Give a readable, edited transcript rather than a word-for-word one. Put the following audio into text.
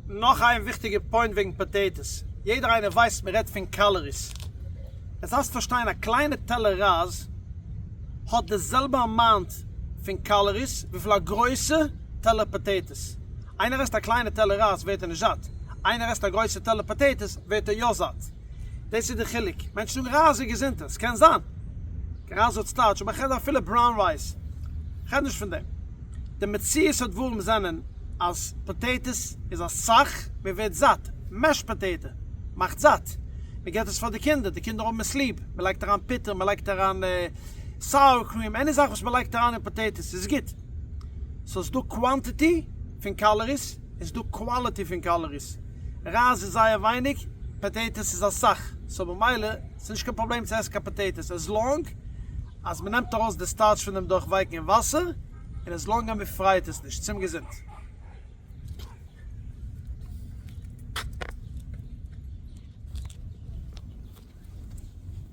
נאך איין וויכטיגע point וועגן potatoes, יעדער איינער ווייסט מען רעדט פון calories, עס דארפסט פארשטיין א קליינע טעלער רייז האט די זעלבע amount פון calories וויפיל א גרויסע טעלער potatoes, איינער עסט א קליינע טעלער רייז ווערט ער נישט זאט, איינער עסט א גרויסע טעלער potatoes ווערט ער יא זאט, דאס איז די חילוק, מענטשן זאגן רייז איז געזונטער, ס'קען זיין, רייז האט starch, אבער כ'רעד אפילו brown rice, כ'רעד נישט פון דעם. די מציאות הדברים זענען אז potatoes איז אסאך, מען ווערט זאט, mash potato מאכט זאט, מען געט עס פאר די קינדער, די קינדער האבן עס ליב, מען לייגט אריין פיטער, מען לייגט אריין sour cream, any זאך וואס מען לייגט אריין אין potatoes איז גוט. so ס'איז דא quantity פון calories און ס'איז דא quality פון calories, רייז איז זייער ווייניג, potatoes איז אסאך, so במילא ס'איז נישט קיין פראבלעם צו עסן קיין potatoes as long אז מ'נעמט ארויס די starch פון דעם דורך ווייקן אין וואסער, און as long אז מ'פרייט עס נישט. צום געזונט.